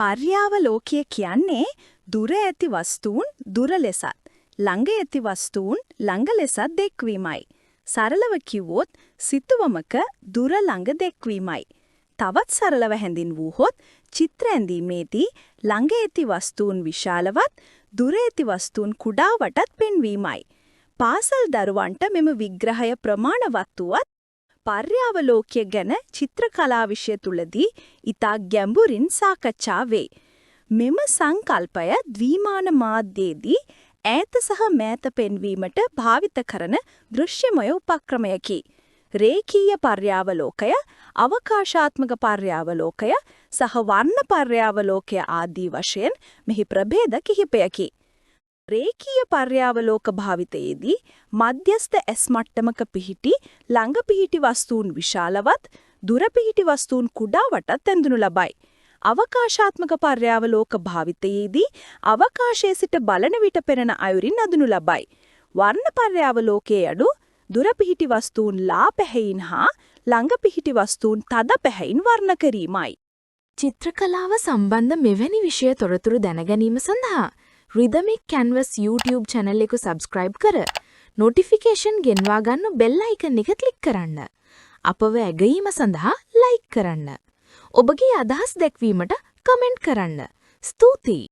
පර්යාවලෝකය කියන්නේ දුර ඇති වස්තූන් දුර ලෙසත්, ළඟ ඇති වස්තූන් ළඟ ලෙසත් දැක්වීමයි. සරලව කිව්වොත් සිතුවමක දුර ළඟ දැක්වීමයි. තවත් සරලව හැඳින්වූහොත් චිත්‍ර ඇඳීමේදී ළඟ ඇති වස්තූන් විශාලවත්, දුර ඇති වස්තූන් කුඩා වටත් පෙන්වීමයි. පාසල් දරුවන්ට මෙම විග්‍රහය ප්‍රමාණවත් වුවත්, පර්යාවලෝකය ගැන චිත්‍ර කලා විෂය තුළදී ඉතා ගැඹුරින් සාකච්ඡා වේ. මෙම සංකල්පය ද්විමාන මාධ්‍යයේදී ඈත සහ මෑත පෙන්වීමට භාවිත කරන දෘශ්‍යමය උපක්‍රමයකි. රේඛීය පර්යාවලෝකය, අවකාශාත්මක පර්යාවලෝකය සහ වර්ණ පර්යාවලෝකය ආදී වශයෙන් මෙහි ප්‍රභේද කිහිපයකි. රේඛීය පර්යාවලෝක භාවිතයේදී මධ්‍යස්ථ ඇස් මට්ටමක පිහිටි ළඟ පිහිටි වස්තූන් විශාලවත්, දුර පිහිටි වස්තූන් කුඩා වටත් ඇඳනු ලබයි. අවකාශාත්මක පර්යාවලෝක භාවිතයේදී අවකාශයේ සිට බලන විට පෙනෙන අයුරින් අඳුනු ලබයි. වර්ණ පර්යාවලෝකයේ යනු දුර පිහිටි වස්තූන් ලා පැහැයින් හා ළඟ පිහිටි වස්තූන් තද පැහැයින් වර්ණ කිරීමයි. චිත්‍රකලාව සම්බන්ධ මෙවැනි විෂය තොරතුරු දැනගැනීම සඳහා Rhythmic Canvas YouTube channel එක subscribe කර නොටිෆිකේෂන් ගෙන්වා ගන්න බෙල් අයිකන් එක ක්ලික් කරන්න. අපව ඇගයීම සඳහා ලයික් කරන්න. ඔබගේ අදහස් දැක්වීමට කමෙන්ට් කරන්න. ස්තුතියි.